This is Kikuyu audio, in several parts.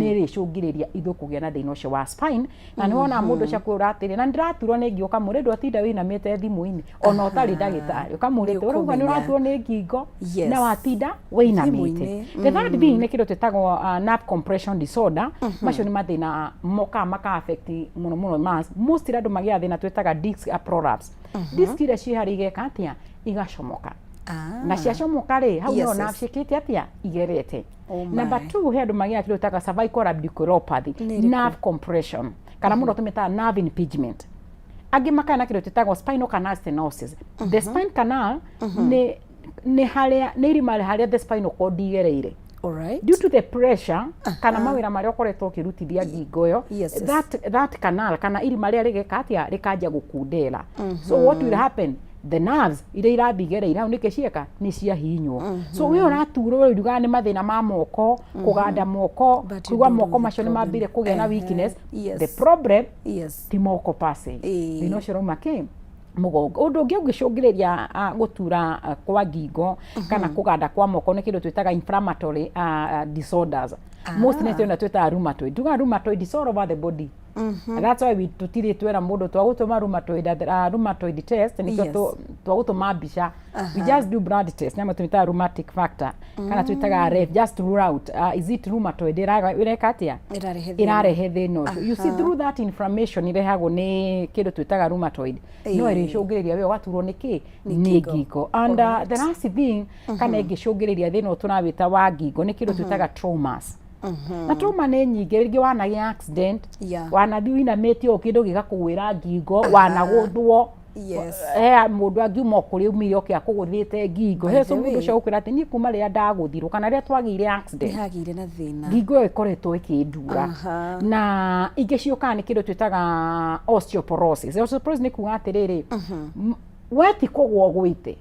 Nĩ ĩrĩcũngĩrĩria ithuĩ kũgĩa na thĩna ũcio wa spine. Na nĩ wona mũndũ ũcio akwĩra atĩrĩ, na ndĩraturwo nĩ ngingo, ũkamwĩra ndwatinda wĩinamĩte thimũ-inĩ ona ũtarĩ ndagĩtarĩ, ũkamwĩra ũrauga nĩ Nĩũkũmenya. ũraturwo nĩ ngingo na watinda wĩinamĩte. Thimũ-inĩ. The third thing nĩ kĩndũ twĩtagwo nerve compression disorder. Macio nĩ mathĩna mokaga maka affect mũno mũno mas mostly andũ magĩaga thĩna twĩtaga disc prolapse. Disc iria ciĩ harĩa igeka atĩa? Igacomoka. Na ciacomoka rĩ, hau nĩho nerve ciĩkĩte atĩa? Igerete. Oh my. Number two, he andũ magĩaga kĩndũ twĩtaga cervical radiculopathy, Nĩ ĩrĩkũ? Nerve compression, kana mũno tũmĩtaga nerve impingement. Angĩ makaya na kĩndũ twĩtagwo spinal canal stenosis. The spine canal nĩ harĩa nĩ irima harĩa the spinal cord igereire. Due to the pressure kana mawĩra marĩa ũkoretwo ũkĩrutithia ngingo ĩyo, that canal kana irima rĩrĩa rĩgeka atĩa? Rĩkanjia gũkundera. So what will happen? The nerves iria irathiĩ igereire hau nĩkĩ cieka? Nĩ ciahinywo. So we ũraturwo ũriugaga nĩ mathĩna ma moko, kũganda moko, But kũigua you don't moko know the macio nĩ mambire kũgĩa na problem. weakness. The problem ti moko pase, thĩna ũcio ũrauma kĩ? Mũgongo. Ũndũ ũngĩ ũngĩcũngĩrĩria gũtura kwa ngingo kana kũganda kwa moko nĩ kĩndũ twĩtaga inflammatory disorders. Mostly nĩ tũrĩa twĩtaga rheumatoid. Tugaga rheumatoid is all over the body. That's why we tũtirĩ twĩra mũndũ twagũtũma rheumatoid test nĩkĩo twagũtũma mbica. We just do blood test nĩmo twĩtaga rheumatic factor kana twĩtaga RF, just to rule out is it rheumatoid ĩreka atĩa? Ĩrarehe thĩna. Ĩrarehe thĩna ũcio. You see, through that inflammation ĩrehagwo nĩ kĩndũ twĩtaga rheumatoid, no ĩrĩcũngĩrĩria we ũgaturwo nĩ kĩ? Nĩ Nĩ ngingo. ngingo. And the last thing kana ĩngĩcũngĩrĩria thĩna ũyũ tũrawĩta wa ngingo nĩ kĩndũ twĩtaga traumas. Na trauma nĩ nyingĩ. Rĩngĩ wanagĩa accident, wanathiĩ ũinamĩte ũũ, kĩndũ gĩgakũgwĩra ngingo, wanagũthwo. He mũndũ angiuma o kũrĩa umire oke akũgũthĩte ngingo. By He the so mũndũ way. ũcio agũkwĩra atĩ niĩ kuma rĩrĩa ndagũthirwo kana rĩrĩa twagĩire accident, Nĩ hagĩire na thĩna. ngingo ĩyo ĩkoretwo ĩkĩndura. Na ingĩ ciũkaga nĩ kĩndũ twĩtaga osteoporosis. Osteoporosis nĩ kuga atĩrĩrĩ, we ti kũgwa ũgwĩte,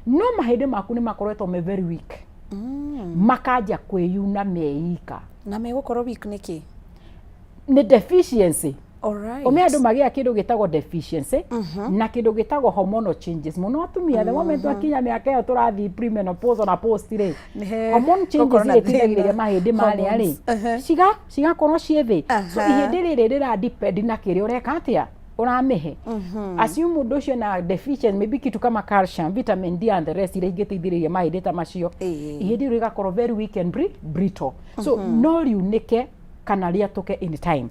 no mahĩndĩ maku nĩ makoretwo me very weak, makanjia kwĩyuna meika. Na megũkorwo weak nĩkĩ? Nĩ deficiency. Ũme andũ magĩa kĩndũ gĩtagwo deficiency na kĩndũ gĩtagwo hormonal changes, mũno atumia. The moment twakinya mĩaka ĩyo tũrathiĩ premenopausal na post rĩ, Nĩhe hormone changes gũkorwo na iria iteithagĩrĩria thĩna. mahĩndĩ marĩa rĩ, Hormones. Cigakorwo ciĩ thĩ. So ihĩndĩ rĩrĩ rĩra depend na kĩrĩa ũreka atĩa, ũramĩhe. Assume mũndũ ũcio na deficiency, maybe kitu kama calcium, vitamin D and the rest iria ingĩteithĩrĩria mahĩndĩ ta macio, ihĩndĩ rĩu rĩgakorwo very weak and brittle, so no riunĩke kana rĩatũke in time.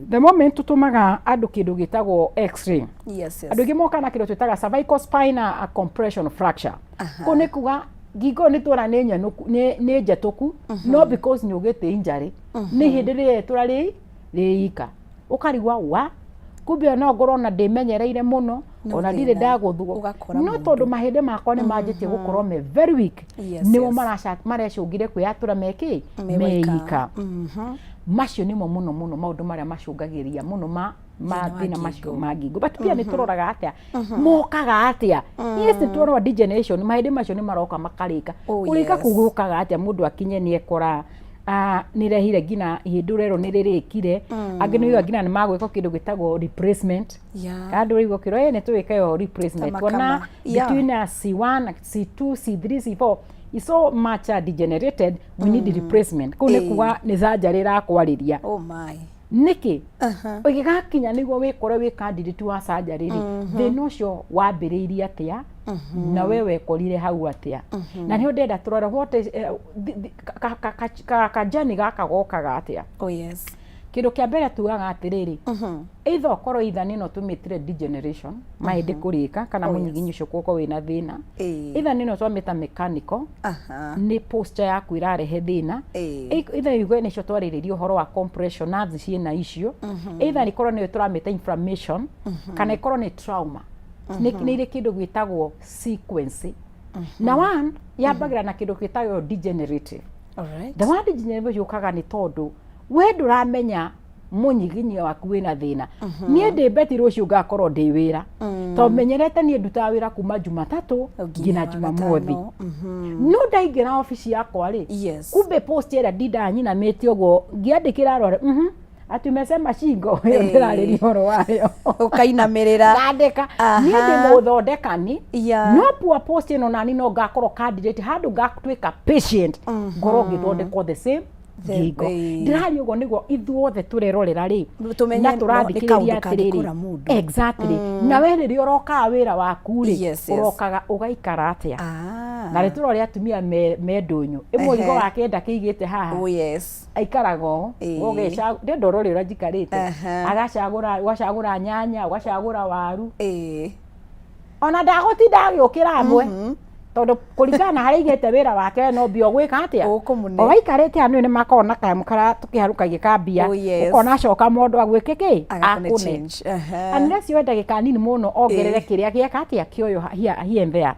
The moment tũtũmaga andũ kĩndũ gĩtagwo X-ray, andũ aingĩ moka na kĩndũ twĩtaga cervical spine compression fracture. Kũu nĩ kuga ngingo ĩyo nĩ tuona nĩ nyenũku, nĩ njetũku, no because nĩ ũgĩte injury nĩ ihĩndĩ rĩretũra rĩ rĩika, ũkarigwa wa kumbe no ngorwo na ndĩmenyereire mũno, No ona ndirĩ thĩna ndagũthwo, ũgakora no mũndũ. Tondũ mahĩndĩ makwa nĩ manjĩtie gũkorwo me very weak, nĩmo marecũngire kwĩyatũra mekĩ? Me waika. Meika. Macio nĩmo mũno mũno maũndũ marĩa macũngagĩrĩria mũno ma Thĩna wa mathĩna macio ngingo. Ma ngingo. But pia nĩ tũroraga atĩa mokaga atĩa. Yes, nĩ tũrora degeneration, mahĩndĩ macio nĩ maroka makarĩka. Kũrĩka kũu gũkaga atĩa? Mũndũ akinye nĩ ekora nĩ rehire nginya ihĩndĩ rĩrũ nĩ rĩrĩkire. Angĩ nĩ ũiguaga nginya nĩ magwĩkwo kĩndũ gĩtagwo replacement. Andũ rĩu ũkĩrwo ĩ nĩ tũgĩke yo replacement. Kama Kuona kama. Between a C1, C2, C3, C4 is so much degenerated, we need replacement. Kũu nĩ kuga nĩ surgery ĩrakwarĩria. Oh my. Nĩkĩ ũgĩgakinya nĩguo wĩkore wĩ candidate wa surgery rĩ, thĩna ũcio wambĩrĩirie atĩa na we wekorire hau atĩa? Na nĩho ndĩrenda tũrore what is kajani gaka gokaga atĩa. Kĩndũ kĩa mbere tugaga atĩrĩrĩ, either ũkorwo either nĩ ĩno tũmĩtire degeneration, mahĩndĩ kũrĩka, kana mũnyiginyi ũcio gũkorwo wĩna thĩna, either nĩ ĩno twamĩta mechanical, nĩ posture yaku ĩrarehe thĩna, either igue nĩcio twarĩrĩria ũhoro wa compression, nerves ciĩna icio, either ĩkorwo nĩyo tũramĩta inflammation, kana ĩkorwo nĩ trauma. Nĩ irĩ kĩndũ gĩtagwo sequence, na one yambagĩra na kĩndũ gĩtagwo degenerative. The one degenerative yũkaga nĩ tondũ we ndũramenya mũnyiginyia waku wĩna thĩna. Niĩ ndĩ beti rũciũ ngakorwo ndĩ wĩra, tondũ menyerete niĩ ndutaga wĩra kuma Jumatatũ nginya Jumamothi, no ndaingĩra obici yakwa rĩ, kumbe post ĩrĩa ndindaga nyinamĩte ũguo ngĩandĩkĩra arwaru, ati umesema shingo ĩyo ndĩrarĩria ũhoro wayo. Ũkainamĩrĩra. Ngandĩka. Niĩ ndĩ mũthondekani, no poor post ĩno nani no ngakorwo candidate handũ ngatuĩka patient, ngorwo ngĩthondekwo the same Ngingo. Ndĩraria ũguo nĩguo ithuothe tũrerorera rĩ, Tũmenye na no- nĩ tũrathikĩrĩria kaũndũ atĩrĩrĩ. kangĩkora mũndũ. Exactly. Na we rĩrĩa ũrokaga wĩra waku rĩ, ũrokaga ũgaikara atĩa? Na rĩ tũrore atumia me ndũnyũ ĩmwe, ũrigo wake ndakĩigĩte haha. Aikaraga ũũ. Ndĩrenda ũrore ũrĩa njikarĩte. Agacagũra, ũgacagũra nyanya, ũgacagũra waru, ona ndagũtinda agĩũkĩra amwe, tondũ kũringana na harĩa aigĩte wĩra wake, no mbia ũgwĩka atĩa? Ũkũmũne. O waikarĩte hau, nĩ makoragwo na kanyamũ karĩa tũkĩharũkagia ka mbia. Ũkona acoka mũndũ agwĩke kĩ? Agakũne Akũne. Change. Unless yoe ndagĩka nini mũno ongerere kĩrĩa gĩeka atĩa, kĩoyo here and there.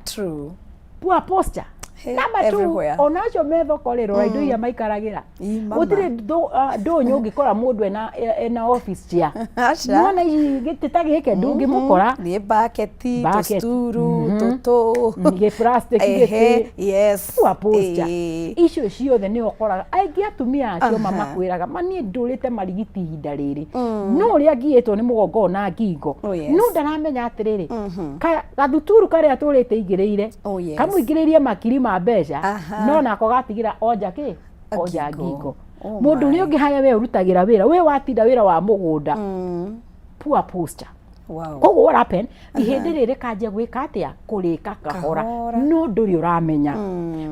Poor posture. Hey, Number two, everywhere. ona acio me thoko rĩ, rora indo iria maikaragĩra. Ii, mama. Gũtirĩ ndũnyũ ũngĩkora mũndũ ena office chair. Aca. Nĩwona ici gĩtĩ ta gĩkĩ ndũngĩmũkora. Nĩ baketi, Bucket. tũsturu, tũtũ. Gĩ plastic gĩtĩ. Poor posture. Icio ciothe nĩ ũkoraga aingĩ atumia acio ma makwĩraga ma niĩ ndũrĩte marigiti ihinda rĩrĩ, no ũrĩa ngiĩtwo nĩ mũgongo na ngingo. No ndaramenya atĩrĩrĩ, gathuturu karĩa tũrĩte igĩrĩire, kamũingĩrĩrie makiri ma mbeca, no nako gatigĩra onja kĩ? Onja Ngingo. ngingo. Oh Mũndũ my. ũrĩa ũngĩ harĩa we ũrutagĩra wĩra, we watinda wĩra wa mũgũnda, poor posture. Koguo what happen, ihĩndĩ rĩrĩ rĩkanjia gwĩka atĩa? Kũrĩka kahora. Kahora. No ndũrĩ ũramenya.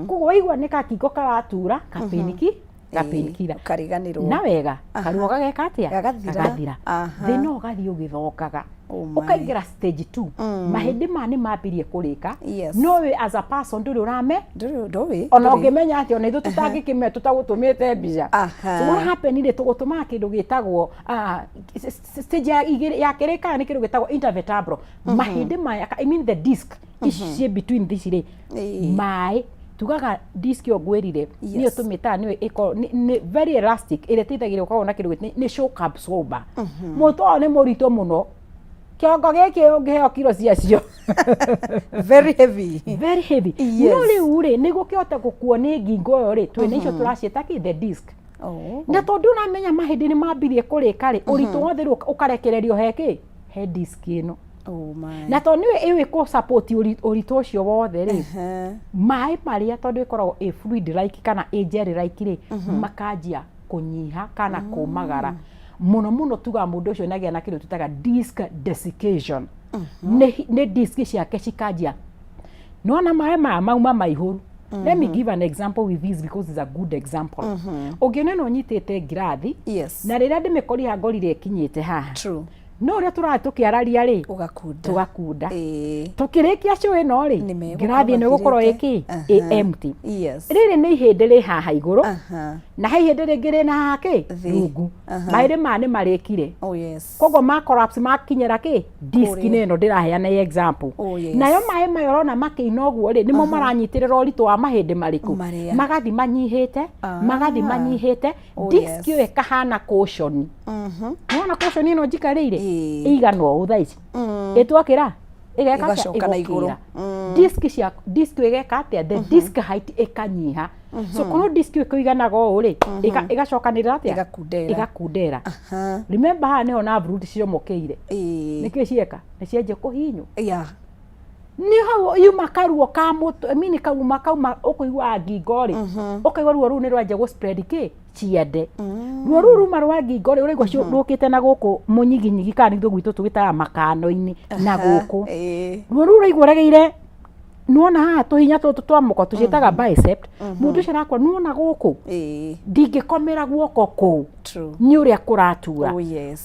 Koguo waigua nĩ kakingo karatura, kapĩniki, kapĩnkira, Ũkariganĩrwo. Na wega karuo gageka atĩa? Gagathira. Gagathira. Thĩna ũgathiĩ ũgĩthongaga. Oh my. Ũkaingĩra stage 2, mahĩndĩ maya nĩ mambirie kũrĩka, no we as a person ndũrĩ ũrame Ndũĩ. Ona Ndũrĩ. ũngĩmenya atĩ ona ithuĩ tũtangĩkĩmenya tũtagũtũmĩte mbica. So what happen rĩ, tũgũtũmaga kĩndũ gĩtagwo stage ya igĩrĩ ya kerĩ, kana nĩ kĩndũ gĩtagwo intervertebral mahĩndĩ maya, I mean the disc ici ciĩ between this rĩ, maĩ tugaga disc ĩyo ngwĩrire nĩyo tũmĩtaga nĩyo ĩkoragwo nĩ very elastic, ĩrĩa ĩteithagĩrĩria gũkorwo na kĩndũ nĩ shock absorber. Mũtwe ũyũ nĩ mũritũ mũno, kĩongo gĩkĩ ũngĩheo kiro ciacio. Very heavy. Very heavy. No rĩu rĩ, nĩguo kĩhote gũkuo nĩ ngingo ĩyo rĩ, twĩna icio tũraciĩta kĩ? The disc. Na tondũ ũramenya mahĩndĩ nĩ mambirie kũrĩka rĩ, ũritũ wothe rĩu ũkarekererio he kĩ? He disc ĩno. Oh my. Na tondũ nĩwe ĩwĩ kũ support ũritũ ũcio wothe rĩ, maĩ marĩa, tondũ ĩkoragwo ĩ fluid like kana ĩ jelly like rĩ, makanjia kũnyiha kana kũmagara mũno mũno. Tugaga mũndũ ũcio nĩagĩa na kĩndũ tũtaga disc desiccation. Nĩ disc ciake cikanjia, nĩwona maĩ maya mauma maihũru. Let me give an example with this because it's a good example. Ũngĩona ĩno ũnyitĩte ngirathi, na rĩrĩa ndĩmĩkorire ngorire ĩkinyĩte haha, no ũrĩa tũrathiĩ tũkĩararia rĩ, Ũgakunda. Tũgakunda. Tũkĩrĩkia show ĩno rĩ, Nĩmegũkorwo ngirathi ĩno ĩgũkorwo mathirĩte. ĩkĩ? Ĩ empty. Rĩrĩ nĩ ihĩndĩ rĩ haha igũrũ, na he ihĩndĩ rĩngĩ rĩ na haha kĩ? Thĩ. Rungu. Mahĩndĩ maya nĩ marĩkire. Koguo ma collapse makinyĩra kĩ? Disc-inĩ Kũrĩa. ĩno ndĩraheana ĩ example. Nayo maĩ maya ũrona makĩina ũguo rĩ, nĩmo maranyitĩrĩra ũritũ wa mahĩndĩ marĩkũ? Marĩa. Magathi manyihĩte, magathi manyihĩte. Disc ĩyo ĩkahana cushion. Nĩwona cushion ĩno njikarĩire? Ĩigana ũũ thaa ici ĩtwokĩra ĩgeka atĩa? Ĩgacoka na igũrũ. Ĩgokĩra. Disc cia disc ĩyo ĩgeka atĩa? The disc height ĩkanyiha. So korwo disc ĩyo ĩkũiganaga ũũ rĩ, ĩgacokanĩrĩra atĩa? Ĩgakundera. Ĩgakundera. Remember haha nĩho nerve root ciomokĩire. Nĩkĩ cieka? Nĩ cianjia kũhihinywo. Nĩ hau yuma karuo ka mũtwe, I mean kauma kauma ũkũiguaga ngingo rĩ, ũkaigua ruo rũu nĩ rwanjia gũ spread kĩ? Ciande. Ruo rũu ruma rwa ngingo rĩ, ũraigua rũkĩte na gũkũ mũnyiginyigi, kana nĩguo gwitũ tũgĩtaga makano-inĩ na gũkũ. Ruo rũu ũraigua ũregeire, nĩwona haha tũhinya tũtũ twa mũko tũciĩtaga bicep. Mũndũ ũcio arakora, nĩwona gũkũ, ndingĩkomera guoko kũu, nĩ ũrĩa kũratura.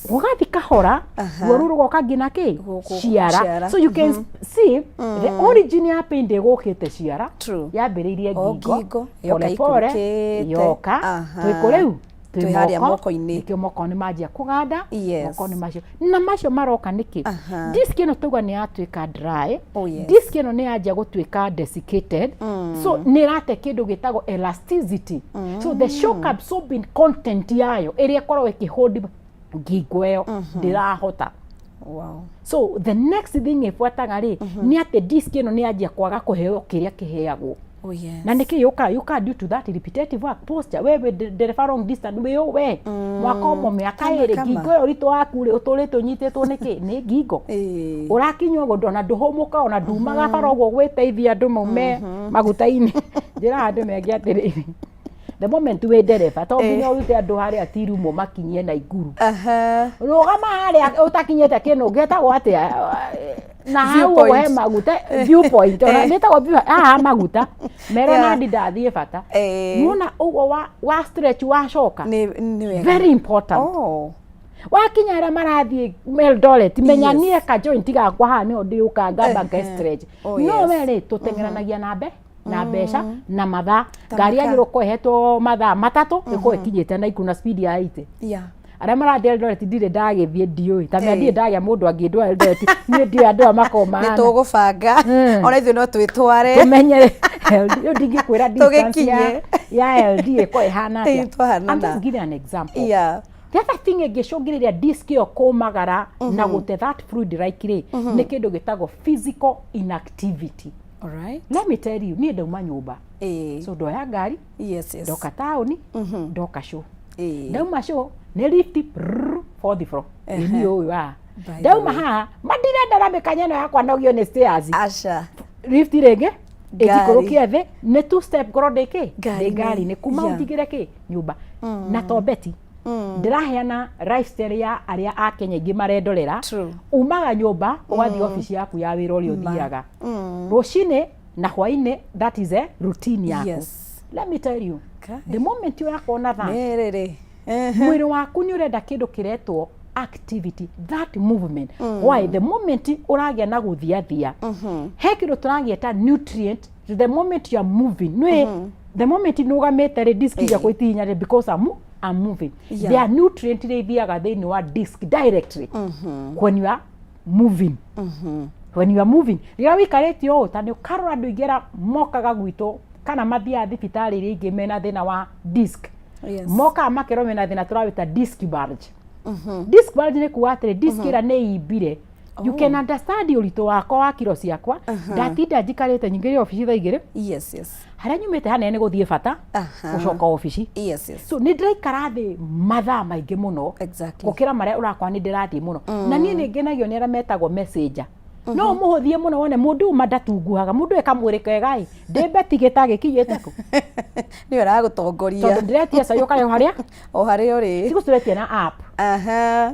Gũgathi kahora, ruo rũu rũgoka nginya kĩ? Gũkũ, ciara. Ciara. So you can see the origin ya pain ndĩgũkĩte ciara. Yambĩrĩirie O ngingo, ngingo, yoka pole pole, ikũrũkĩte. Yoka twĩ kũ rĩu? Twĩ harĩa moko-inĩ. Nĩkĩo moko nĩ manjia kũganda. Moko nĩ macio na macio maroka nĩkĩ? Disc ĩno tauga nĩ yatuĩka dry. Disc ĩno nĩ yanjia gũtuĩka desiccated, so nĩ ĩrate kĩndũ gĩtagwo elasticity. So the shock absorbing content yayo ĩrĩa ĩkoragwo ĩkĩhold ngingo ĩyo ndĩrahota. So the next thing ĩbuataga rĩ, nĩ atĩ disc ĩno nĩ yanjia kwaga kũheo kĩrĩa kĩheagwo. Na nĩkĩ yũkaga? Yũkaga due to that repetitive work, posture. We wĩ ndereba long distance, wĩ we mwaka ũmwe, mĩaka Kama, 2, kama. ngingo ĩyo ũritũ waku rĩ, ũtũrĩte ũnyitĩtwo nĩkĩ? Nĩ ngingo. Ũrakinya ũguo, ona ndũhũmũka, ona ndumaga bara ũguo gwĩteithia andũ maume maguta-inĩ. Njĩraga andũ meke atĩrĩrĩ, The moment wĩ ndereba, to nginya ũrute andũ harĩa Tirumo makinyie Naikuru. Rũgama harĩa ũtakinyĩte kĩndũ getagwo atĩa na hau ũguo he Viewpoint. maguta, viewpoint ona nĩtagwo view haha maguta mero nandi ndathiĩ bata. Nĩwona ũguo wa stretch wacoka. Nĩ wega. Very important. Oh. Wakinya arĩa marathiĩ Eldoret, menya niĩ ka joint gakwa haha nĩho ndĩũka ngamba nge stretch. Oh, No yes. we rĩ, tũteng'eranagia na mbe na mbeca na mathaa. Ngari Tamaka. yagĩrĩirwo gũkorwo ĩhetwo mathaa 3 ĩkorwo ĩkinyĩte Naikuru na speed ya 80. Arĩa marathiĩ Eldoret ndirĩ ndagĩthiĩ, ndiũĩ ta ndirĩ ndagĩa mũndũ angĩndwara Eldoret, niĩ ndiũĩ andũ aya makoragwo Nĩ mahana. tũgũbanga ona ithuĩ no twĩtware. Tũmenyere LD, rĩu ndingĩkwĩra distance Tũgĩkinye. ya LD ĩkorwo ĩhana atĩa. Ĩĩ, twahanana. I'm just giving an example. The other thing ĩngĩcũngĩrĩria disc ĩyo kũmagara na gũte that fluid like rĩ, nĩ kĩndũ gĩtagwo physical inactivity. Alright. Let me tell you, niĩ ndauma nyũmba. So ndoya ngari, ndoka taũni, ndoka show. Ndauma show, nĩ lift, brrr, fourth floor. Ĩ niĩ ũyũ haha. By the Ndauma way. haha, ma ndirenda na mĩkanya ĩno yakwa nogio nĩ stairs. Aca. Lift rĩngĩ, Ngari. ĩnjikũrũkie thĩ, nĩ two step ngorwo ndĩ kĩ? Ndĩ Ngari-inĩ. ngari-inĩ. Kuma ũnjigĩre kĩ? Nyũmba. Na to beti. Ndĩraheana lifestyle ya arĩa a Kenya aingĩ marendorera. Umaga nyũmba, ũgathiĩ obici yaku ya wĩra ũrĩa ũthiaga. Rũcinĩ na hwainĩ, that is a routine yaku. Let me tell you, the moment ũrakorwo na that, Nĩ rĩrĩ. mwĩrĩ waku nĩ ũrenda kĩndũ kĩretwo activity, that movement. Why? The moment ũragĩa na gũthiathia, he kĩndũ tũragĩeta nutrient. The moment you are moving, nĩ the moment nũgamĩte rĩ, disc ciakwa itihinya rĩ, because I'm moving. There are nutrient iria ithiaga thĩinĩ wa disc directly when you are moving. When you are moving, rĩrĩa wĩikarĩte ũũ, ta nĩ ũkarora andũ aingĩ arĩa mokaga gwitũ kana mathiaga thibitarĩ iria ingĩ mena thĩna wa disc. Mokaga makerwo mena thĩna tũrawĩta disc bulge. Disc bulge nĩ kuga atĩrĩ, disc ĩrĩa nĩ imbire. You can understand ũritũ wakwa wa kiro ciakwa. Ndatinda njikarĩte nyingĩrire obici thaa 2. Harĩa nyumĩte hanene nĩ gũthiĩ bata, gũcoka obici. So nĩ ndĩraikara thĩ mathaa maingĩ mũno. Gũkĩra marĩa ũrakora nĩ ndĩrathiĩ mũno. Na niĩ nĩ ngenagio nĩ arĩa metagwo messenger. No ũmũhũthie mũno wone mũndũ ũyũ ma ndatunguhaga, mũndũ ũyũ kamwĩrĩ kega ĩ, ndĩ beti gĩtagĩkinyĩte kũ? Nĩwe ũragũtongoria. Tondũ ndĩretia cai ũkarehwo harĩa? O harĩa ũrĩ. Thikũ tũretia na app.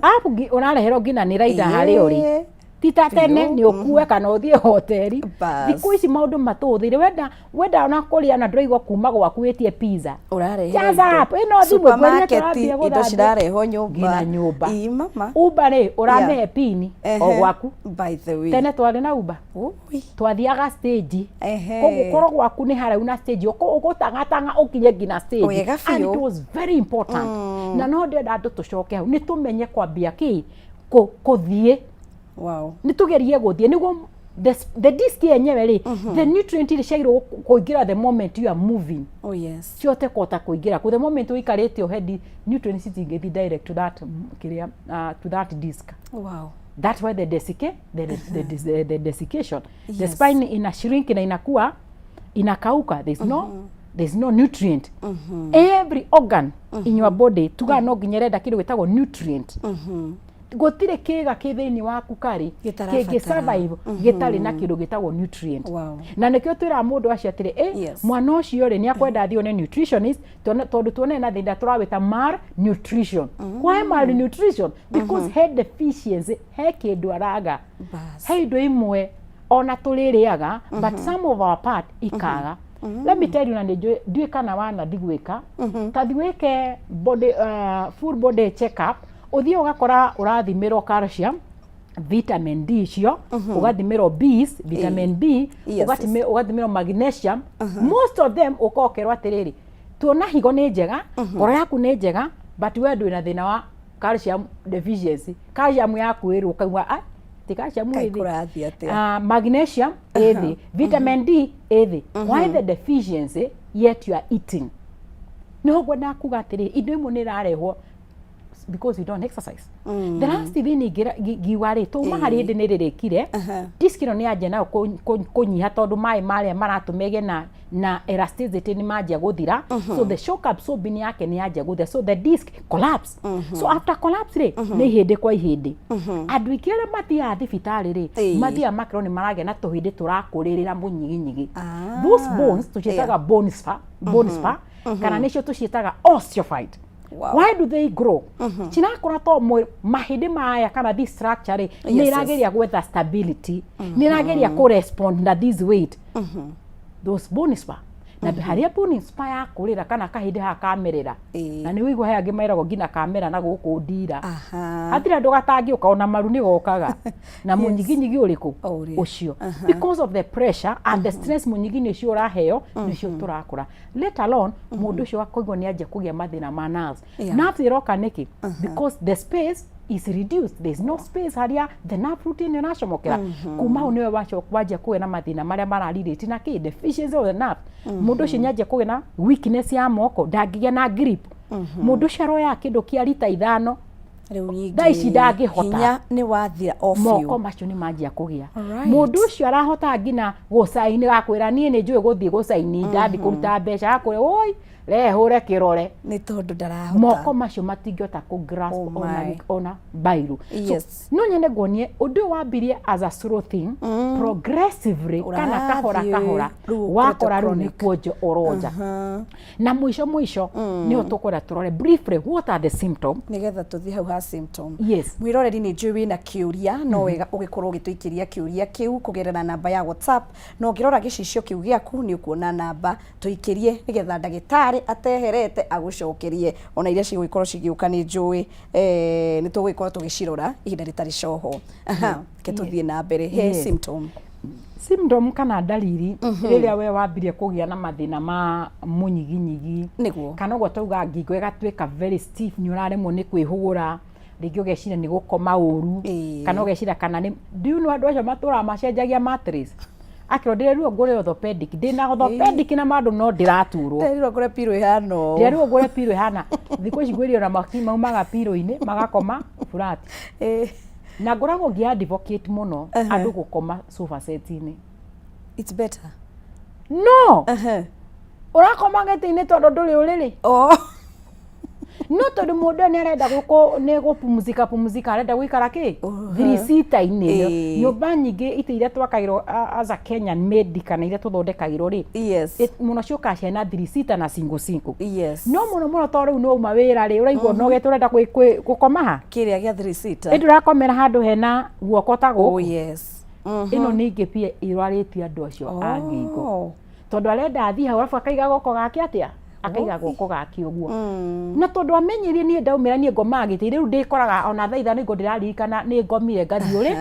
App ũrareherwo nginya nĩ rider harĩa ũrĩ. Ti ta tene nĩ ũkue kana ũthiĩ hoteli. Thikũ ici maũndũ matũhũthĩire. Wenda ona kũrĩa na ndũraigua kuma gwaku wĩtie pizza. Ũrareherwo Just indo. app, ĩno thimũ Supermarket, ĩkwendia tũrambia indo gũthambia. cirarehwo nyũmba. Nginya nyũmba. Ii, mama. Uber rĩ, ũramĩhe pini o gwaku. By the way. Tene twarĩ na Uber. Ui. Twathiaga stage. Koguo korwo gwaku nĩ haraihu na stage, ũgũtangatanga ũkinye nginya stage. Wega And biũ. it was very important. Na no ndĩrenda andũ tũcoke hau, nĩ tũmenye kwambia kĩ? Kũthiĩ. Wow. Nĩ tũgerie gũthiĩ nĩguo the disc yenyewe rĩ, the nutrient iria ciagĩrĩirwo kũingĩra the moment you are moving. Oh, yes. Cihote kũhota kũingĩra. The moment ũikarĩte ũhe nutrients citingĩthiĩ direct to that, kĩrĩa, to that disc. Wow. That's why the desiccation. The spine ina shrink na inakuwa inakauka. There's no nutrient. Every organ in your body tuga no nginya ĩrenda kĩndũ gĩtagwo nutrient. Gũtirĩ kĩga kĩ thĩinĩ waku karĩ Gĩtarabatara. kĩngĩ survive gĩtarĩ na kĩndũ gĩtagwo nutrient. Wow. Na nĩkĩo twĩraga mũndũ acio atĩrĩ, mwana ũcio rĩ, nĩ akwenda athiĩ one nutritionist, tondũ tuone na thĩna tũrawĩta malnutrition. Why malnutrition? Because he deficiency, he kĩndũ araga. Bas. He indo imwe ona tũrĩrĩaga, but some of our part ikaga. Let me tell you, na nĩ ndiũĩ kana wanathiĩ gwĩka. Ta thiĩ wĩke full body check up, ũthiĩ ũgakora ũrathimĩrwo calcium, vitamin D icio, ũgathimĩrwo Bs, vitamin B, ũgathimĩrwo magnesium. Most of them ũkokerwo atĩrĩrĩ, tuona higo nĩ njega, ngoro yaku nĩ njega, but we ndwĩ na thĩna wa calcium deficiency. Calcium yaku ĩrĩ ũkaigua, ti calcium Kaĩ ĩ thĩ. kũrathiĩ atĩa? Magnesium ĩ thĩ, vitamin D ĩ thĩ. Why the deficiency yet you are eating? Nĩho ngwendaga kuga atĩrĩ, indo imwe nĩ irarehwo because we don't exercise. The last thing ngiuga rĩ, twauma harĩ hĩndĩ nĩ rĩrĩkire, disc ĩno nĩ yanjia nayo kũnyiha tondũ maĩ marĩa maratũma ĩgĩe na elasticity nĩ manjia gũthira. So the shock absorbing yake nĩ yanjia gũthira. So the disc collapse. So after collapse rĩ, nĩ ihĩndĩ kwa ihĩndĩ. Andũ aingĩ arĩa mathiaga thibitarĩ rĩ, mathiaga makerwo nĩ maragĩa na tũhĩndĩ tũrakũrĩrĩra mũnyiginyigi. Those bones tũciĩtaga bone spur, bone spur. Kana nĩcio tũciĩtaga osteophyte. Why do they grow? Cirakũra to mahĩndĩ maya kana this structure rĩ, nĩ ĩrageria gwetha stability, nĩ ĩrageria kũ respond na this weight, those bone spur. Na harĩa bone spur yakũrĩra kana kahĩndĩ haha kamerera, na nĩ wĩigua he angĩ meragwo nginya kamera na gũkũ ndira, hatirĩ andũ gatangĩũka, ona maru nĩ gokaga na mũnyiginyigi ũrĩkũ? O ũrĩa. Ũcio, because of the pressure and the stress mũnyiginyi ũcio ũraheo, nĩcio tũrakũra. Let alone mũndũ ũcio akũigua nĩ anjia kũgĩa mathĩna ma nerves. Nerves ĩroka nĩkĩ? Because the space is reduced, there is no space harĩa the nerve root ĩno ĩracomokera. Kuma hau nĩwe wanjia kũgĩa na mathĩna marĩa mararelate na kĩ? Deficiency of the nerve. Mũndũ ũcio nĩanjia kũgĩa na weakness ya moko, ndangĩgĩa na grip. Mũndũ ũcio aroyaga kĩndũ kĩa rita 5, Rĩu ningĩ thaa ici ndangĩhota. Hinya nĩ wathira o biũ. Moko macio nĩ manjia kũgĩa. Mũndũ ũcio arahota nginya gũcaini, gakwĩra niĩ nĩ njũĩ gũthiĩ gũcaini, ndathiĩ kũruta mbeca, gakwĩra oi rehe hũre kĩrore. Nĩ tondũ ndarahota. Moko macio matingĩhota kũ grasp Oh ona, my. ona bairu. So, no nyende nguonie ũndũ ũyũ wambirie as a slow thing, progressively kana kahora Ũrathiĩ kahora, rĩu wakora rĩu nĩ chronic. kuonja ũronja. Na mũico mũico nĩho tũkwenda tũrore briefly what are the symptoms. Nĩgetha tũthiĩ hau ha symptom. Yes. Mwĩroreri, nĩ njũĩ wĩna kĩũria, no wega ũgĩkorwo ũgĩtũikĩria kĩũria kĩu kũgerera namba ya WhatsApp, na ũngĩrora gĩcicio kĩu gĩaku nĩ ũkuona namba, tũikĩrie nĩgetha ndagĩtarĩ ateherete agũcokerie. Ona iria cigũgĩkorwo cigĩũka nĩ njũĩ nĩ tũgũgĩkorwo tũgĩcirora ihinda rĩtarĩ coho. Aha, reke tũthiĩ na mbere he symptom. Symptom kana ndariri rĩrĩa we wambirie kũgĩa na mathĩna ma mũnyiginyigi, kana ũguo tauga ngingo ĩgatuĩka very stiff, nĩ ũraremwo nĩ kwĩhũgũra, rĩngĩ ũgeciria nĩ gũkoma ũru, kana ũgeciria kana nĩ, do you know andũ acio matũraga macenjagia mattress, akĩrwo ndĩrerirwo ngũre orthopedic, ndĩna orthopedic na mandũ no ndĩraturwo. Nderirwo ngũre pillow ĩhana ũũ. Ndĩrerirwo ngũre pillow ĩhana, thikũ ici ngwĩrio na maumaga pillow-inĩ magakoma flat. Na ngoragwo ngĩ advocate mũno andũ gũkoma sofa set-inĩ. It's better. No ũrakoma gĩtĩ-inĩ tondũ ndũrĩ ũrĩrĩ. No tondũ mũndũ ũyũ nĩ arenda gũkũ nĩ gũpumzika pumzika, arenda gũikara kĩ three seater-inĩ ĩyo. Nyũmba nyingĩ itĩ iria twakagĩrwo as a Kenyan made kana iria tũthondekagĩrwo rĩ, mũno ciũkaga ciana three seater na single single. No mũno mũno tondũ rĩu nĩ wauma wĩra rĩ, ũraigua ũnogete, ũrenda gũkoma ha? Kĩrĩa gĩa three seater. Ĩndĩ ũrakomera handũ hena guoko ta gũkũ. Ĩno ningĩ pia ĩrwarĩtie andũ acio a ngingo, tondũ arenda athiĩ hau arabu akaiga guoko gake atĩa, akaiga guoko gake ũguo, na tondũ amenyerie niĩ ndaumĩra niĩ ngomaga gĩtĩ, rĩu ndĩkoraga ona thaa 5 nĩguo ndĩraririkana nĩ ngomire ngathiĩ ũrĩ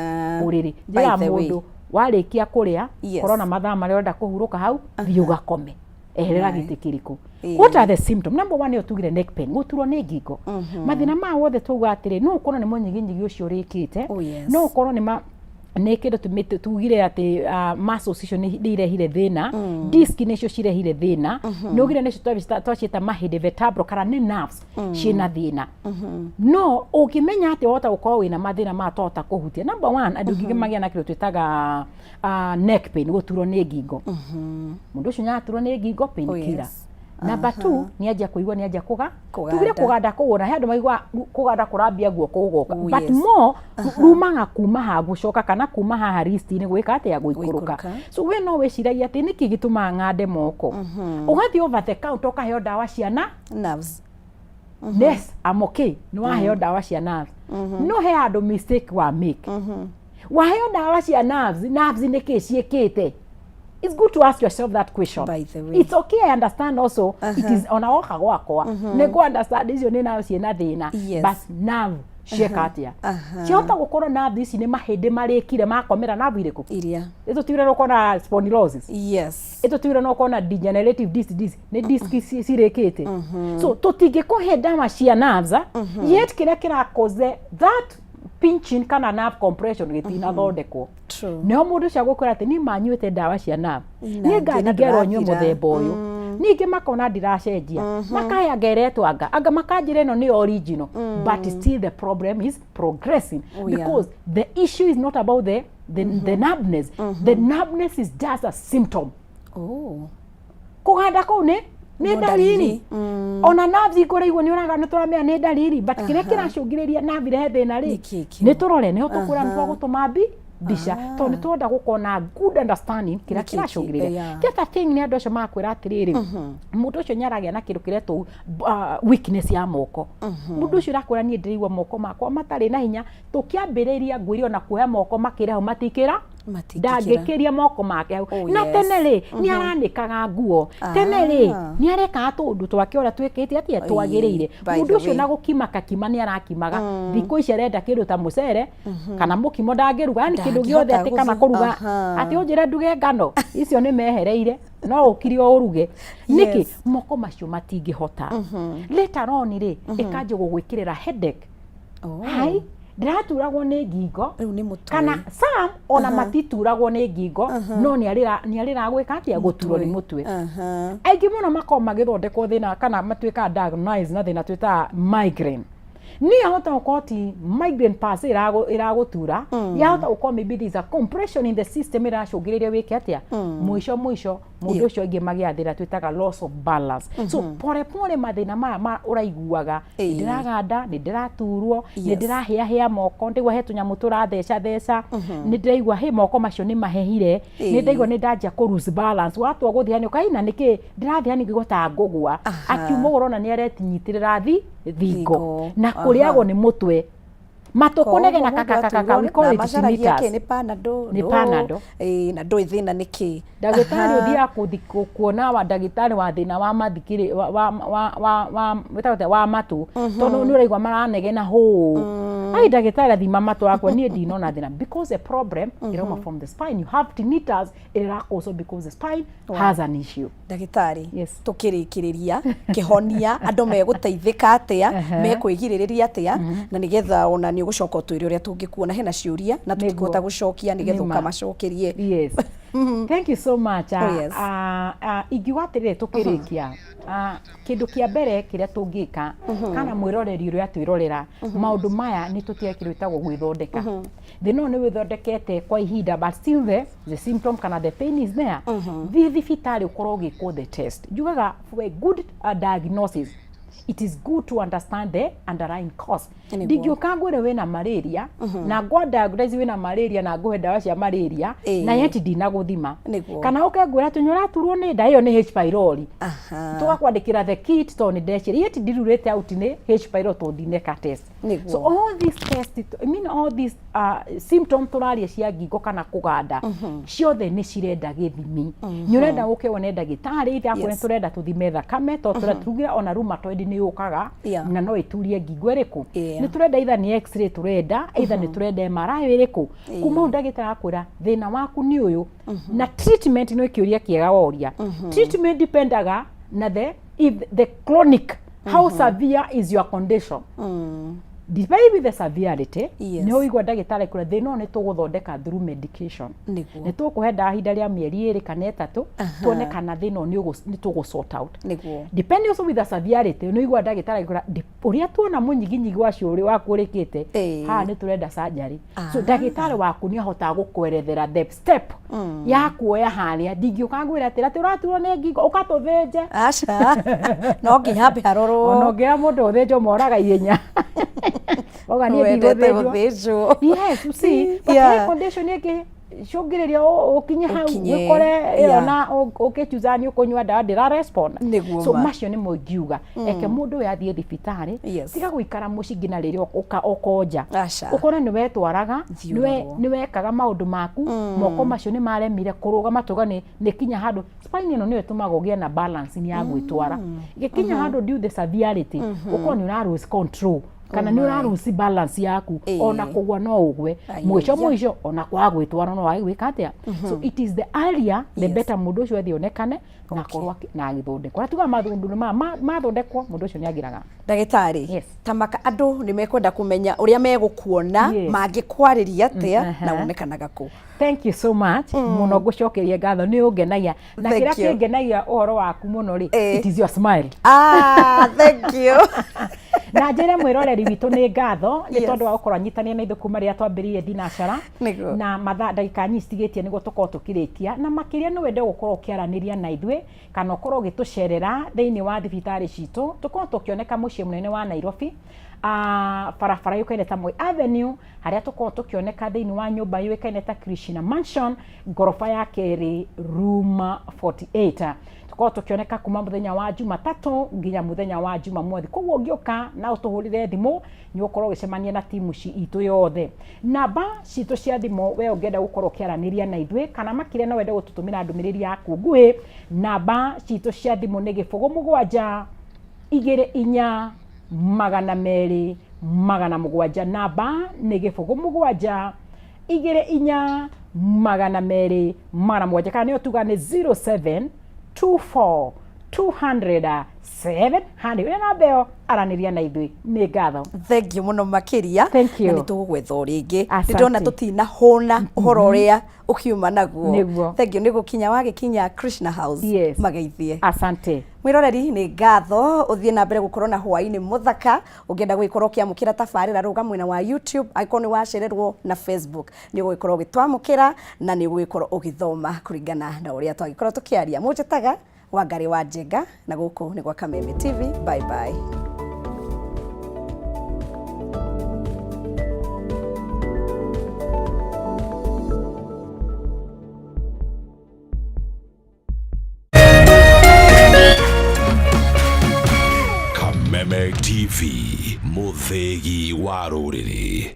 ũrĩrĩ. By Njĩraga the way. mũndũ warĩkia kũrĩa, korwo na mathaa marĩa ũrenda kũhurũka hau, thiĩ ũgakome, eherera gĩtĩ kĩrĩkũ. What are the symptoms? Number one nĩyo tugire neck pain, gũturwo nĩ ngingo. Mathĩna ma wothe twauga atĩrĩ, no ũkorwo nĩ mũnyiginyigi ũcio ũrĩkĩte, no ũkorwo nĩ ma nĩ kĩndũ tugire atĩ muscles icio nĩ irehire thĩna, disc nĩcio cirehire thĩna, nĩ ugire nĩcio twaciĩta mahĩndĩ vertebral kana nĩ nerves ciĩna thĩna. No ũngĩmenya atĩ wahota gũkorwo wĩna mathĩna ma twahota kũhutia, number one, andũ aingĩ magĩa na kĩndũ twĩtaga neck pain, gũturwo nĩ ngingo. Mũndũ ũcio nĩaraturwo nĩ ngingo, pain killer. Number two, nĩ anjia kũigua nĩ anjia kũga Kũganda. Tugire kũganda kũgũra, he andũ maiguaga kũganda kũrambia guoko gũgoka, but more rumaga kuma ha gũcoka kana kuma haha wrist-inĩ gwĩka atĩa? Gũikũrũka. Gũikũrũka. So we no wĩciragia atĩ nĩkĩ gĩtũmaga ng'ande moko, ũgathiĩ over the counter ũkaheo ndawa cia na Nerves. Yes, I'm okay, nĩ waheo ndawa cia nerves. No he handũ mistake wa make, waheo ndawa cia nerves, nerves nĩ kĩ ciĩkĩte? It's good to ask yourself that question. By the way. It's okay, I understand also. It is ona woka gwakwa nĩ ngũ understand icio nĩ nayo ciĩna thĩna. But nerve cieka atĩa? Ciahota gũkorwo nerve ici nĩ mahĩndĩ marĩkire makomera nerve irĩkũ? Iria. Ĩtũtigire no ũkona spondylosis. Ĩtũtigire no ũkona degenerative disc, disc nĩ disc cirĩkĩte. So tũtingĩkũhe ndawa cia nerves, yet kĩrĩa kĩrakoze that pinching kana nerve compression gĩtinathondekwo. Nĩho mũndũ ũcio agũkwĩra atĩ niĩ manyuĩte ndawa cia nerve, Na niĩ ngathi ngĩna ngerwo nyue ndũrathira. Mũthemba ũyũ, ningĩ makona ndiracenjia, makahe anga ĩretwo anga makanjĩra ĩno nĩ original, but still the problem is progressing, because the issue is not about the numbness. The numbness is just a symptom. Kũganda kũu nĩ No ndariri. ndariri. Ona nerves ikũraigwo nĩ ũraga nĩ tũramenya nĩ ndariri, but kĩrĩa kĩracũngĩrĩria nerve irehe thĩna rĩ, Nĩ kĩĩ kĩu? Nĩ tũrore nĩho tũkwĩra nĩ twagũtũma mbi Mbica tondũ nĩ tũrenda gũkorwo na good understanding kĩrĩa Nĩkĩ kĩ- kĩracũngĩrĩria. Yeah. The other thing nĩ andũ acio magakwĩra atĩrĩrĩ, mũndũ ũcio nĩ aragĩa na kĩndũ kĩretwo weakness ya moko. Mũndũ ũcio ũrakwĩra, "Niĩ ndĩraigua moko makwa matarĩ na hinya." Tũkĩambĩrĩria ngwĩre ona kuoya moko makĩre hau matikĩra. Matingĩkĩra. Ndangĩkĩria moko make hau. Oh, Na yes. tene rĩ, nĩ aranĩkaga nguo. Tene rĩ, nĩ arekaga tũũndũ twake ũrĩa twĩkĩte atĩa twagĩrĩire. By Mũndũ the ũcio way. na gũkima kakima nĩ arakimaga. Thikũ ici arenda kĩndũ ta mũcere kana mũkimo ndangĩruga, yani kĩndũ gĩothe Ndangĩhota atĩ kana kũruga atĩ ũnjĩre nduge ngano icio nĩ mehereire, no ũkire o ũruge nĩkĩ? Moko macio matingĩhota. Later on rĩ, ĩkanjia gũgwĩkĩrĩra headache. Oh. Hai, ndĩraturagwo nĩ ngingo. Rĩu nĩ mũtwe. Kana some ona matituragwo nĩ ngingo, no nĩ arĩra gwĩka atĩa, gũturwo nĩ mũtwe. Aingĩ mũno makoragwo magĩthondekwo thĩna kana matuĩkaga diagnosed na thĩna twĩtaga migraine. Niĩ yahota gũkorwo ti migraine per se ĩragũtura, yahota gũkorwo maybe there is a compression in the system ĩracũngĩrĩria wĩke atĩa. Mũico mũico mũndũ ũcio aingĩ magĩaga thĩna twĩtaga loss of balance. So pole pole mathĩna maya ma ũraiguaga, nĩ ndĩraganda, nĩ ndĩraturwo, nĩ ndĩrahĩahĩa moko, ndĩgua he tũnyamũ tũratheca theca, nĩ ndĩraigua hĩ moko macio nĩ mahehire, nĩ ndaigua nĩ ndanjia kũ lose balance. Watua gũthiĩ hani ũkaina nĩkĩ ndĩrathiĩ hani ngĩigua ta ngũgwa. Akiuma ũrona nĩ aretinyitĩrĩra thingo Thingo. na kũrĩagwo nĩ mũtwe, matũ kũnegena kakakaka. We call it macaragia kĩ? tinnitus. Nĩ Panado. Nĩ Panado. Ĩĩ, na ndũĩ thĩna nĩ kĩ. Ndagĩtarĩ ũthiaga kuona wa ndagĩtarĩ wa thĩna wa mathikĩrĩ wa wa wa wa wa wĩtagwo atĩa, wa matũ, tondũ nĩ ũraigua maranegena hũ. Ai, ndagĩtarĩ athima matũ akwa, niĩ ndinona thĩna, because the problem ĩrauma from the spine. You have tinnitus ĩrĩa ĩrakũcwo because the spine has an issue. Ndagĩtarĩ, Yes. tũkĩrĩkĩrĩria, kĩhonia, andũ megũteithĩka atĩa, mekwĩgirĩrĩria atĩa, na nĩgetha ona nĩ ũgũcoka ũtwĩre ũrĩa tũngĩkuona. Hena ciũria na tũtikũhota gũcokia, nĩgetha Nĩma. ũkamacokerie. Yes, thank you so much. Oh, yes. Ingiuga atĩrĩrĩ, tũkĩrĩkia, kĩndũ kĩa mbere kĩrĩa tũngĩka kana mwĩroreri ũrĩa twĩrorera maũndũ maya, nĩ tũtige kĩndũ gĩtagwo gwĩthondeka. Thĩna ũyũ nĩ wĩthondekete kwa ihinda, but still the symptom kana the pain is there. Thiĩ thibitarĩ ũkorwo ũgĩkwo the test. Njugaga for a good diagnosis, it is good to understand the underlying cause. Ndingĩũka ngwĩre wĩna malaria na ngwa diagnose wĩna malaria na ngũhe ndawa cia malaria na yet ndinagũthima. Kana ũke ngwĩra atĩ nĩ ũraturwo nĩ nda, ĩyo nĩ H pylori, tũgakwandĩkĩra the kit tondũ nĩ ndeciria, yet ndirurĩte out nĩ H pylori tondũ ndineka test. So all these tests, I mean all these symptom tũraria cia ngingo kana kũganda, ciothe nĩ cirenda gĩthimi. Nĩ ũrenda ũke wone ndagĩtarĩ ithe akwĩre, tũrenda tũthime thakame tondũ tũrenda ona rheumatoid nĩ yũkaga na no ĩturie ngingo ĩrĩkũ. Nĩ tũrenda either nĩ x-ray, tũrenda either nĩ tũrenda MRI ĩrĩkũ. Kuma hau ndagĩtarĩ akwĩra thĩna waku nĩ ũyũ na treatment. Nĩ kĩũria kĩega woria. Treatment dependaga na the if the chronic, how severe is your condition. Depending with the severity, nĩ ũigua ndagĩtarĩ kũrĩa thĩna ũyũ nĩ tũgũthondeka through medication, nĩ tũkũhe ndawa ihinda rĩa mĩeri 2 kana 3, tuone kana thĩna ũyũ nĩ tũgũ sort out. Depending also with the severity, nĩ ũigua ndagĩtarĩ agĩkwĩra, "Ũrĩa tuona mũnyiginyigi wacio ũrĩ waku ũrĩkĩte haha, nĩ tũrenda surgery." So ndagĩtarĩ waku nĩ ahotaga gũkwerethera the step ya kuoya harĩa. Ndingĩũka ngwĩre atĩ ũraturwo nĩ ngingo, ũkatũthĩnje. Aca, no nginya hambe harorwo. Ona ũngĩra mũndũ ũthĩnjwo, moraga ihenya. Oga niĩ Wendete ndigũthĩnjwo. gũthĩnjwo. Yes, you see, but he condition ĩngĩ cũngĩrĩria ũkinye hau, Ũkinye, wĩkore ĩyo na ũkĩchuza nĩ ũkũnyua ndawa ndĩra respond. Nĩguo So ma. macio nĩmo ingiuga eke mũndũ ũyũ athiĩ thibitarĩ. Tiga gũikara mũciĩ nginya rĩrĩa ũkonja. Aca. Ũkore nĩ wetwaraga, Thiĩ ũrorwo. nĩ wekaga maũndũ maku, moko macio nĩ maremire kũrũgama. Tuga nĩ kinya handũ spine ĩno nĩyo ĩtũmaga ũgĩe na balance ya gwĩtwara. Gĩkinya handũ due the severity, ũkorwo nĩ ũra lose control kana nĩ ũra lose balance yaku, ona kũgwa no ũgwe. Ai, Mũico yeah. mũico ona kwaga gwĩtwara no wage gwĩka atĩa. So it is the earlier the better mũndũ ũcio athiĩ onekane na akorwo na agĩthondekwo. Na tuga maũndũ maya mathondekwo, mũndũ ũcio nĩ agĩraga. Ndagĩtarĩ, tamaka andũ nĩ mekwenda kũmenya ũrĩa megũkuona, mangĩkwarĩria atĩa, na wonekanaga kũ? Thank you so much mũno, ngũcokeria ngatho, nĩ ũngenagia na Thank kĩrĩa you. kĩngenagia ũhoro waku mũno rĩ, it is your smile. Ah, thank you. Na njĩre mwĩroreri witũ nĩ ngatho nĩ tondũ wa gũkorwo anyitanĩra na ithuĩ kuma rĩrĩa twambĩrĩirie thinacara. Na mathaa ndagĩka nyinyi citigĩtie nĩguo tũkorwo tũkĩrĩkia, na makĩria nĩ wende gũkorwo ũkĩaranĩria na ithuĩ kana ũkorwo ũgĩtũcerera thĩinĩ wa thibitarĩ citũ. Tũkorwo tũkĩoneka mũciĩ mũnene wa Nairobi, Barabara yũkaine ta Moi Avenue, harĩa tũkoragwo tũkĩoneka thĩinĩ wa nyũmba yũĩkaine ta Krishna Mansion, ngoroba ya kerĩ, room 48. Tũkoragwo tũkĩoneka kuma mũthenya wa Jumatatũ nginya mũthenya wa Jumamothi. Koguo ũngĩũka na ũtũhũrĩre thimũ, nĩ ũgũkorwo ũgĩcemania na timu itũ yothe. Namba citũ cia thimũ, we ũngĩenda gũkorwo ũkĩaranĩria na ithuĩ, kana makĩria no wende gũtũtũmĩra ndũmĩrĩri yaku nguhĩ, namba citũ cia thimũ nĩ 0 7 2 4 200 700. Namba nĩ 0 7 2 4 200 700, kana nĩyo tuga nĩ 07 24 200 700. Wĩna namba ĩyo, aranĩria na ithuĩ. Nĩ ngatho. Thank you mũno makĩria. Thank you. Na nĩ tũgũgwetha o rĩngĩ. Asante. Ndĩrona tũtinahũna ũhoro ũrĩa ũkiuma naguo. Nĩguo. Thank you nĩ gũkinya wagĩkinya Krishna House. Yes. Mageithie. Asante. Mwĩroreri, nĩ ngatho, ũthiĩ na mbere gũkorwo na hwaĩ-inĩ mũthaka. Ũngĩenda gũgĩkorwo ũkĩamũkĩra tabarĩra, rũga mwena wa YouTube, angĩkorwo nĩ wacererwo na Facebook, nĩ ũgũgĩkorwo ũgĩtwamũkĩra na nĩ ũgũgĩkorwo ũgĩthoma kũringana na ũrĩa twagĩkorwo tũkĩaria. Mũnjĩtaga Wangarĩ wa Njenga, na gũkũ nĩ gwa Kameme TV. Bye bye. Kameme TV, mũthĩgi wa rũrĩrĩ.